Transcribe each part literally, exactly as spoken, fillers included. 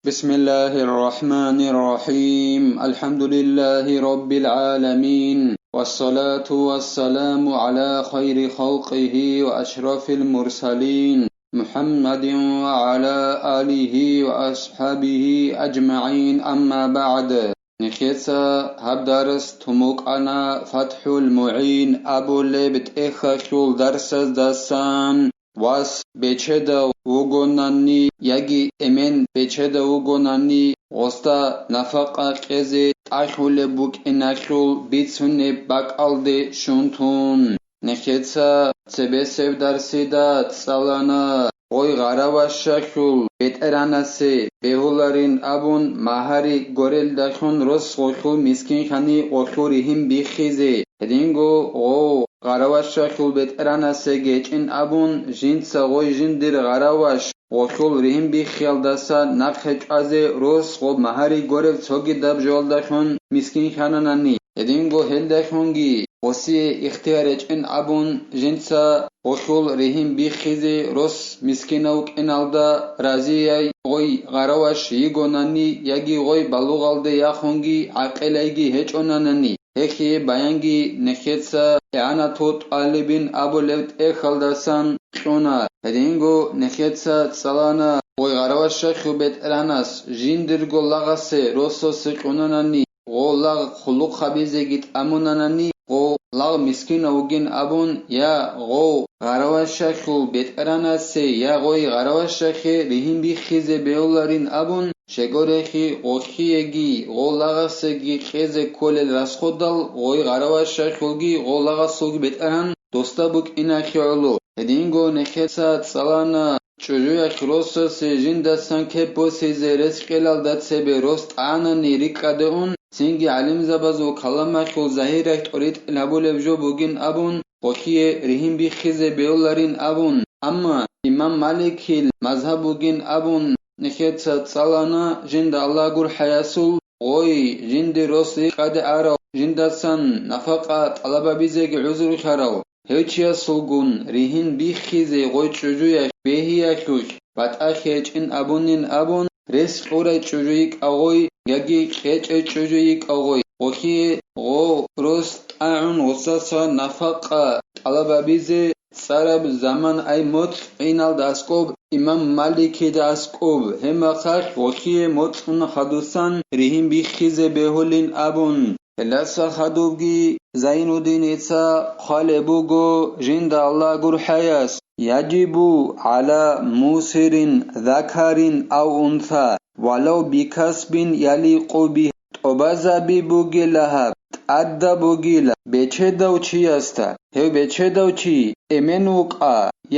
بسم الله الرحمن الرحيم. الحمد لله رب العالمين. والصلاة والسلام على خير خلقه وأشرف المرسلين محمد وعلى آله وأصحابه أجمعين. أما بعد. Нехеца гьаб дарс тумукъана ФатхӀул МугӀин абулеб тӀехьалъул дарсаздасан. Вас бечедав вугонани яги эмен бечедав вугонани, гъосда нафакъа кьезе тӀахьулеб букӀиналъул бицунеб бакӀалде щун тун. Нехеца цебесеб дарсида цӀалана, гъой гъаравашалъул бетӀеранасе бегьуларин абун, магьари горелдалъун рос гъолъул мискинхъани гъолъул ригьин биххизе. Гьединго гъов гъаравашалъул бетӀеранасе гьечӀин абун, жинца гъой жиндир гъараваш гъолъул ригьин биххиялдаса нахъе чӀвазе рос гъоб магьари горев цогидаб жоялдалъун мискинхъананани. Гьединго гьелдалъунги гъосие ихтияр гьечӀин абун, жинца гъолъул ригьин биххизе рос мискинав вукӀиналда разияй гъой гъараваш йигонани яги гъой балугъалде яхъунги гӀакъилайги гьечӀонанани. Гьехие баянги нехеца ИгӀанату тӀалибин абулеб тӀехьалдасан кьуна. Гьединго нехеца цӀалана, гъой гъаравашалъул бетӀеранас жиндирго лагъасе росасе кьунанани, гъо лагъ хъулухъ гьабизеги тӀамунанани, гъо лагъ мискинав вугин абун, я гъо гъаравашалъул бетӀеранасе, я гъой гъаравашалъе ригьин биххизе бегьуларин абун, щегорехи гъохиеги гъо лагъасеги кьезе кколел расходал гъой гъаравашалъулги гъо лагъасулги бетӀеран досда букӀиналъе гӀоло. Гьединго нехеца цӀалана, чӀужуялъ росасе жиндасан кеп босизе рес кьелалда цебе рос тӀанани рикӀкӀаде ун, цинги гӀалимзабазул каламалъул загьиралъ тӀоритӀел гьабулеб жо бугин абун, гъохие ригьин биххизе бегьуларин абун. Амма имам Маликил мазгьаб бугин абун, нехеца цӀалана, жинда Аллагь гурхӀаясул гъой, жинди рос рикӀкӀаде арав, жиндасан нафакъа тӀалабабизеги гӀузрухъарав, гьев чиясулгун ригьин биххизе гъой чӀужуялъ бегьиялъулъ батӀалъи гьечӀин абунин абун, рес кьурай чӀужу йикӀа гъой яги кьечӀей чӀужу йикӀа гъой, гъохие гъо рос тӀагӀун гъосаса нафакъа тӀалабабизе цӀараб заман ай моцӀ гӀиналда аскӀоб, имам Маликида аскӀоб, гьеб мехалъ гъолъие моцӀун хадусан ригьин биххизе бегьулин абун. Гьелдаса хадубги Зайнуддиница хъвалеб буго жинда Аллагь гурхӀаяс: «Яжибу гӀала мусирин закарин ав унса, валав бикасбин яликъу бигь». ТӀубазаби бугила гьаб, тӀадаб бугила бечедав чиясда. Гьев бечедав чи эмен вукӀа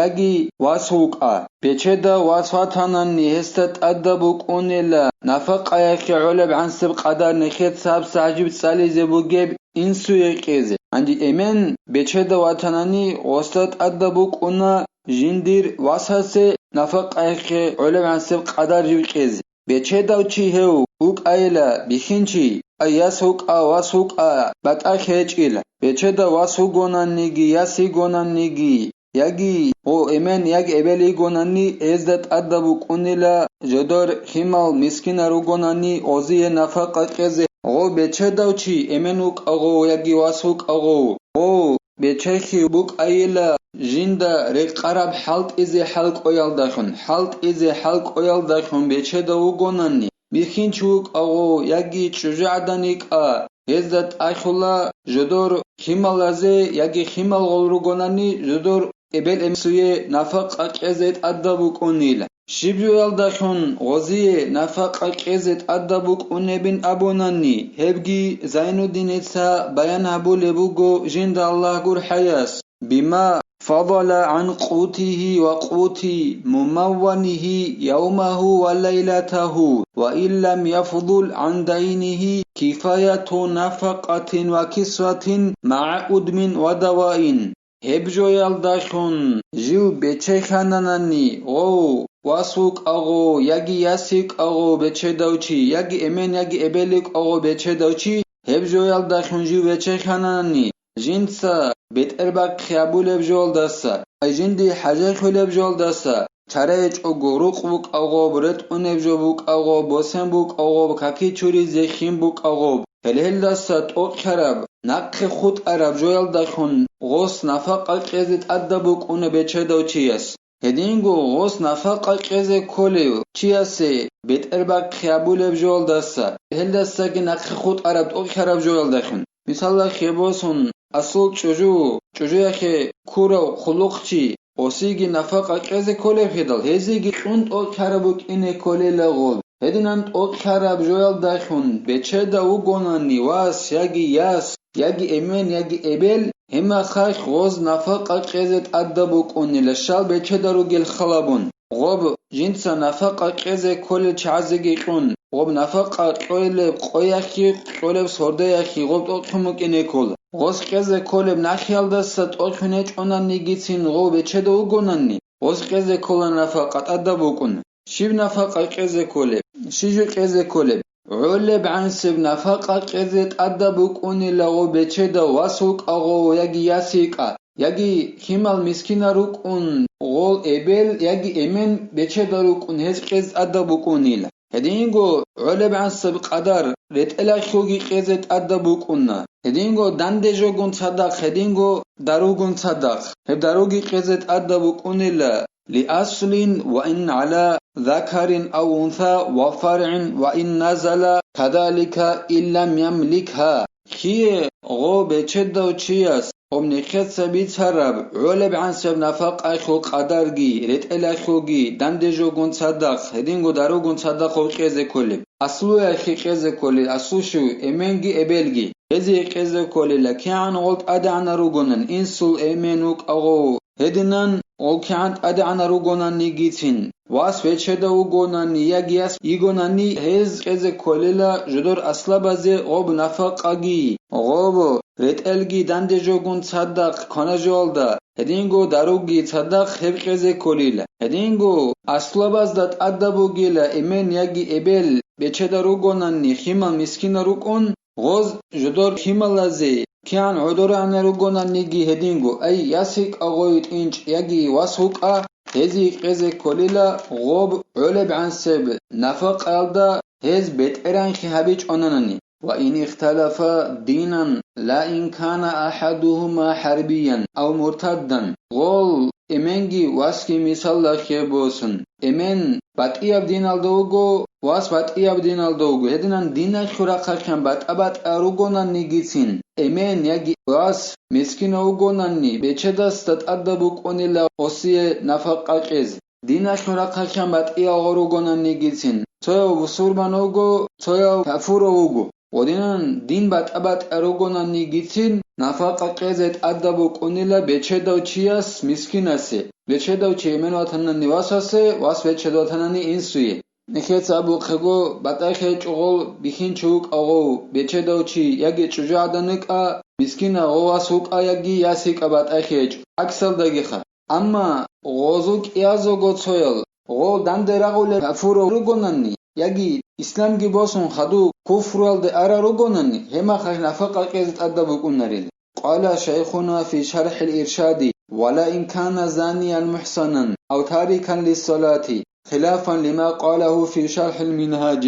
яги вас вукӀа. Бечедав вас ватанани, гьесда тӀадаб букӀунила нафакъаялъе гӀолеб гӀансеб къадар нехеца гьабсагӀат жиб цӀализе бугеб инсуе кьезе. Гьанже эмен бечедав ватанани, гъосда тӀадаб букӀуна жиндир васасе нафакъаялъе гӀолеб гӀансеб къадар жиб кьезе. Бечедав чи гьев вукӀайила бихьинчи, ай яс вукӀа, вас вукӀа, батӀалъи гьечӀила. Бечедав вас вугонаниги, яс йигонаниги, яги гъо эмен, яги эбел йигонани, гьезда тӀадаб букӀунила жодор химал мискинар ругонани, гъозие нафакъа кьезе. Гъо бечедав чи эмен вукӀа гъов яги вас вукӀа гъов, гъо бечелъи букӀайила жинда рекъараб хӀалтӀизе хӀалкӀоялдалъун, хӀалтӀизе хӀалкӀоялдалъун бечедав вугонани, бихьинчи вукӀа гъов яги чӀужугӀадан йикӀа, гьезда тӀалъула жодор хималазе яги химал гъол ругонани, жодор эбел-эмсуе нафакъа кьезе тӀадаб букӀунила. Щиб жоялдалъун гъозие нафакъа кьезе тӀадаб букӀунебин абунани, гьебги Зайнуддиница баян гьабулеб буго жинда Аллагь гурхӀаяс: «Бима фадала гӀан къутигьи ва къути мумавванигьи явмагьу ва лайлатагьу, ва ин лам яфдул гӀан дайнигьи кифаяту нафакъатин ва кисватин магӀа удмин ва даваин». Гьеб жоялдалъун жив бечейхананани, гъов, вас вукӀа гъов, яги яс йикӀа гъов бечедав чи, яги эмен, яги эбел йикӀа гъов бечедав чи, гьеб жоялдалъун жив бечейхананани, жинца бетӀербахъи гьабулеб жоялдаса, ай жинди хӀажалъулеб жоялдаса, чара гьечӀого, рукъ букӀа гъоб, ретӀунеб жо букӀа гъоб, босен букӀа гъоб, каки чуризе хин букӀа гъоб. Гьел гьелдаса тӀокӀ ккараб, нахъе хутӀараб жоялдалъун гъос нафакъа кьезе тӀадаб букӀуна бечедав чияс. Гьединго гъос нафакъа кьезе кколев чиясе бетӀербахъи гьабулеб жоялдаса, гьелдасаги нахъе хутӀараб тӀокӀ ккараб жоялдалъун. Мисалалъе босун, асул чӀужу, чӀужуяхъе ккурав хъулухъчи, гъосиги нафакъа кьезе кколеб хидал, гьезиеги кьун тӀокӀ ккараб букӀине кколела гъоб. Гьединан тӀокӀ ккараб жоялдалъун бечедав вугонани вас, яги яс, яги эмен, яги эбел, гьеб мехалъ гъоз нафакъа кьезе тӀадаб букӀунила, щал бечеда ругел халабун. Гъоб жинца нафакъа кьезе кколел чагӀазеги кьун, гъоб нафакъа кьолеб къояхъе, кьолеб сордояхъе гъоб тӀокӀ ккун букӀине ккола. Гъос кьезе кколеб нахъиялдаса тӀокӀ ккун гьечӀонанигицин гъов бечедав вугонани, гъос кьезе ккола нафакъа тӀадаб букӀун. Щиб нафакъа кьезе кколеб? Щи жо кьезе кколеб? ГӀолеб гӀансеб нафакъа кьезе тӀадаб букӀунила гъов бечедав вас вукӀа гъов, яги яс йикӀа, яги химал мискинал рукӀун гъол эбел, яги эмен бечедал рукӀун гьез кьезе тӀадаб букӀунила. Гьединго гӀолеб гӀансеб къадар ретӀелахъуги кьезе тӀадаб букӀуна. Гьединго дандежогун цадахъ, гьединго даругун цадахъ. Гьеб даруги кьезе тӀадаб букӀунила. لأصل وإن علا ذكر أو أنثى وفرع وإن نزل كذلك إن لم يملكها. Кие гъо бечедав чияс гъоб нихъеца бицараб гӀолеб гӀансеб нафакъахъул къадарги, ретӀелахъулги, дандежогун цадахъ, гьединго даругун цадахъ гъов кьезе кколеб, аслуялъе кьезе кколел, аслу щив, эменги эбелги, гьезие кьезе кколела, кигӀан гъол тӀадегӀанал ругонан, инсул эмен вукӀа гъов, гьединан гъол кигӀан тӀадегӀанал ругонанигицин, вас бечедав вугонани яги яс йигонани, гьез кьезе кколела жодор аслабазе гъоб нафакъаги, гъоб ретӀелги дандежогун цадахъ кванажуялда, гьединго даруги цадахъ гьеб кьезе кколила. Гьединго аслабазда тӀадаб бугила эмен яги эбел бечедал ругонани химал мискинал рукӀун, гъоз жодор хималазе кигӀан гӀодорегӀанал ругонаниги гьединго, ай, яс йикӀа гъой тӀинчӀ яги вас вукӀа, гьезие кьезе кколила гъоб гӀолеб гӀансеб нафакъаялда гьез бетӀергьанлъи гьабичӀонанани. وإن اختلفا دينا لا إن كان أحدهما حربيا أو مرتدا. Гъол эменги васги мисалалъе босун. Эмен батӀияб диналда вуго, вас батӀияб диналда вуго. Гьединан диналъул рахъалъан батӀа-батӀа ругонанигицин, эмен яги вас мискинав вугонанни, бечедасда тӀадаб букӀунила гъосие нафакъа кьез. Диналъул рахъалъан батӀиял гъо ругонанигицин, цояв бусурман вуго, цояв кафурав вуго. Гъодинан дин батӀа-батӀа ругонанигицин, нафакъа кьезе тӀадаб букӀунила бечедав чияс мискинасе, бечедав чи эмен ватанани васасе, вас бечед ватанани инсуе. Нихъеца абухъего, батӀа гьечӀо гъов бихьинчи вукӀа гъов, бечедав чи яги чӀужугӀадан йикӀа, мискина гъов вас вукӀа яги яс йикӀа батӀа гьечӀо, гӀаксалдагиха. Амма гъозул кӀиязего цоял, гъов данде рагъулел кафурав ругонани, яги исламги босун хадув куфруялде арал ругонани, гьеб мехалъ нафакъа кьезе тӀадаб букӀунарила. قال شيخنا في شرح الإرشاد: ولئن كان زانيا محصنا أو تاركا للصلاة، خلافا لما قاله في شرح المنهاج.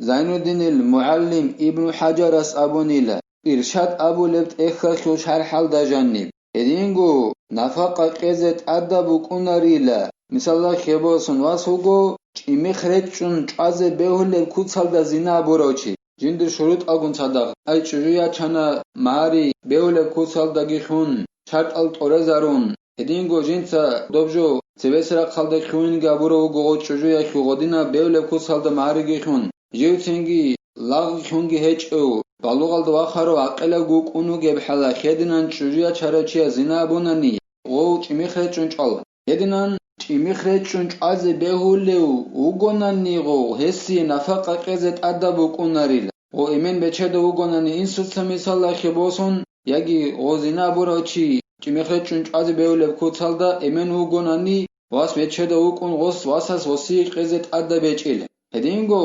Зайнуддинил мугӀаллим Ибну ХӀажарас абунила, Иршад абулеб тӀехьалъул шархӀалда жаниб. Гьединго нафакъа кьезе тӀадаб букӀунарила, мисалда, хебалъун вас вуго, чӀимихъ речӀчӀун чӀвазе бегьулеб куцалда зина гьабурав чи, жиндир шурутӀалгун цадахъ, ай чӀужу ячана магьари бегьулеб куцалдаги хун, шартӀал тӀорезарун, гьединго жинца доб жо цебесеб рахъалда хьуинги гьабурав вуго гъо чӀужуялъул гъодинаб бегьулеб куцалда магьариги хун, живцинги лагъги хьунги гьечӀев, балугъалда вахарав гӀакъилав вукӀун вугеб хӀала, гьединан чӀужу ячарав чияс зина абунани, гъов чӀимихъ речӀчӀун чӀвала. Гьединан чӀимихъ речӀчӀун чӀвазе бегьулев вугонани гъов, гьесие нафакъа кьезе тӀадаб букӀунарила. Гъо эмен бечедав вугонани инсуца, мисалда, хебалъун, яги гъо зина абурав чи чӀимихъ речӀчӀун чӀвазе бегьулеб куцалда эмен вугонани, вас бечедав вукӀун гъос васас гъосие кьезе тӀадаб бечӀила. Гьединго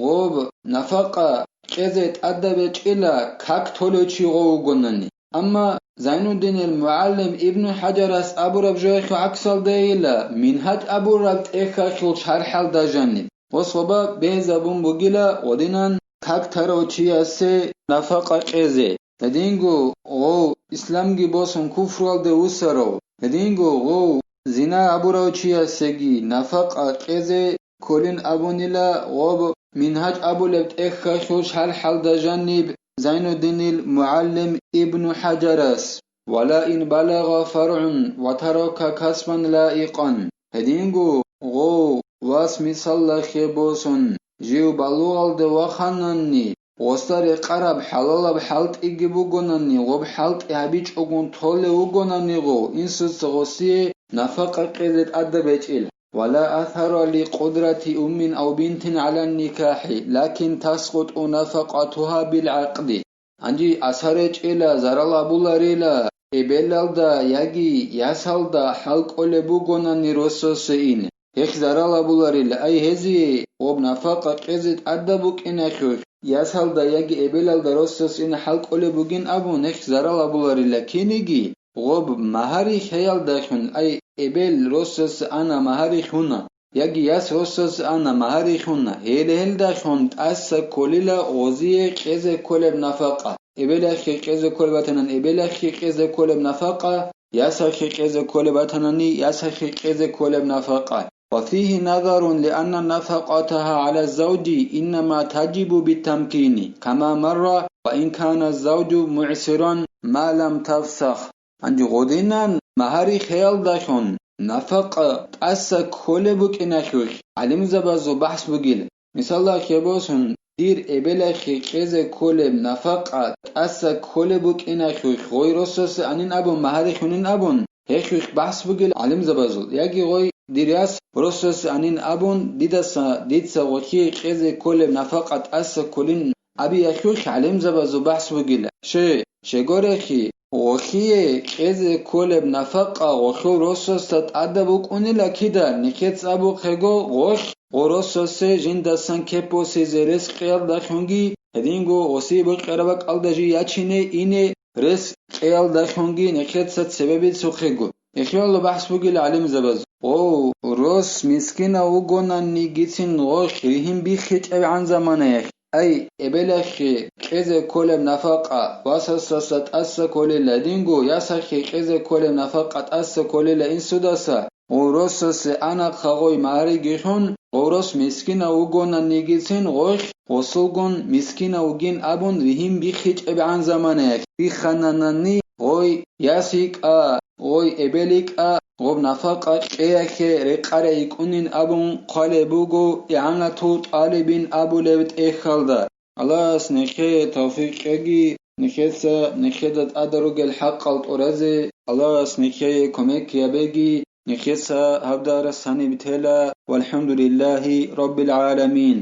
гъоб нафакъа кьезе тӀадаб бечӀила как толев чи гъов вугонани. Амма Зайнуддинил мугӀалим Ибну ХӀаджарас абураб жоялъул гӀаксалдайила, Мингьаж абураб тӀехьалъул шархӀалда жаниб. Ва саба бегьизабун бугила гъодинан как тарав чиясе нафакъа кьезе. Гьединго гъов исламги босун куфруялде вусарав, гьединго гъов зина абурав чиясеги нафакъа кьезе кколин абунила гъоб Мингьаж абулеб тӀехьалъул шархӀалда жаниб Зайнуддинил мугӀалим Ибну ХӀаджарас: «Ва ла ин балагъа фаргӀун ва тарака касбан лаикъан». Гьединго гъов вас мисаллахъе босун, жив балугъалде вахананни, гъосда рекъараб хӀалалаб хӀалтӀиги бугонани, гъоб хӀалтӀи гьабичӀогун толев вугонани гъов, инсуца гъосие нафакъа кьезе тӀадаб гьечӀил. «Ва ла асара ли къудрати уммин ав бинтин гӀалан никахӀи, лакин таскъутӀу нафакъатугьа бил гӀакъди». Гьанже асар гьечӀила, зарал абуларила, эбелалда яги ясалда хӀал кӀолеб бугонани росасе ин. Гьехь зарал абуларила, ай гьезие гъоб нафакъа кьезе тӀадаб букӀиналъулъ, ясалда яги эбелалда росасе ин хӀал кӀолеб бугин абун, гьехь зарал абуларила киниги, гъоб магьари хӀеялдалъун, ай эбел росасе ана магьари хьуна. Яги яс росас ана, магьари хьуна, гьеле гьелдалъун тӀаса кколила гъозие кьезе кколеб нафакъа. Эбелахъе кьезе кколеб батанан, эбелахъе кьезе кколеб нафакъа, ясахъе кьезе кколеб батанани, ясахъе кьезе кколеб нафакъа. وفيه نظر لأن نفقتها على الزوج إنما تجب بالتمكين، كما مر، وإن كان الزوج معسرا ما لم تفسخ. Гьанже гъодинан магьари хӀеялдалъун нафакъа тӀаса кколеб букӀиналъулъ гӀалимзабазул бахӀс бугила. Мисалда, хебосун, дир эбелахъе кьезе кколеб нафакъа тӀаса кколеб букӀиналъулъ гъой росасе анин абун, магьари хьунин абун, гьехъулъ бахӀс бугила гӀалимзабазул. Яги гъой дир яс росасе анин абун, дидаса, дица гъолъие кьезе кколеб нафакъа тӀаса кколин абиялъулъ гӀалимзабазул бахӀс бугила. Ще, щегорехъи, гъолъие кьезе кколеб нафакъа гъолъул росасда тӀадаб букӀунила кида, нихъец абухъего, гъолъ гъо росасе жиндасан кеп босизе рес кьеялдалъунги, гьединго гъосие бокьараб бакӀалда жий ячине ине рес кьеялдалъунги нихъеца цебе бицухъего. Ихъиялда бахӀс бугила гӀалимзабаз. Гъов рос мискинав вугонанигицин гъолъ ригьин биххичӀебгӀан заманаялъ, ай, эбелахъе кьезе кколеб нафакъа васасдаса тӀаса кколила, динго ясахъе кьезе кколеб нафакъа тӀаса кколила инсудаса, гъов росасе ана хъагъой магьариги хьун, гъов рос мискинав вугонанигицин гъолъ гъосулгун мискинав вугин абун ригьин биххичӀебгӀан заманаялъ биххананани, гъой яс йикӀа, гъой эбел йикӀа, гъоб нафакъа кьеялъе рекъарай йикӀунин абун хъвалеб буго игӀанатул тӀалибин абулеб тӀехьалда. Аллагьас нехее тавфикъ кьеги, нехеца нехеда тӀаде ругел хӀакъал тӀуразе Аллагьас нехее кумек гьабеги, нехеца гьаб дарс гьаниб тела, валхӀамдулиллагьи раббил гӀаламин.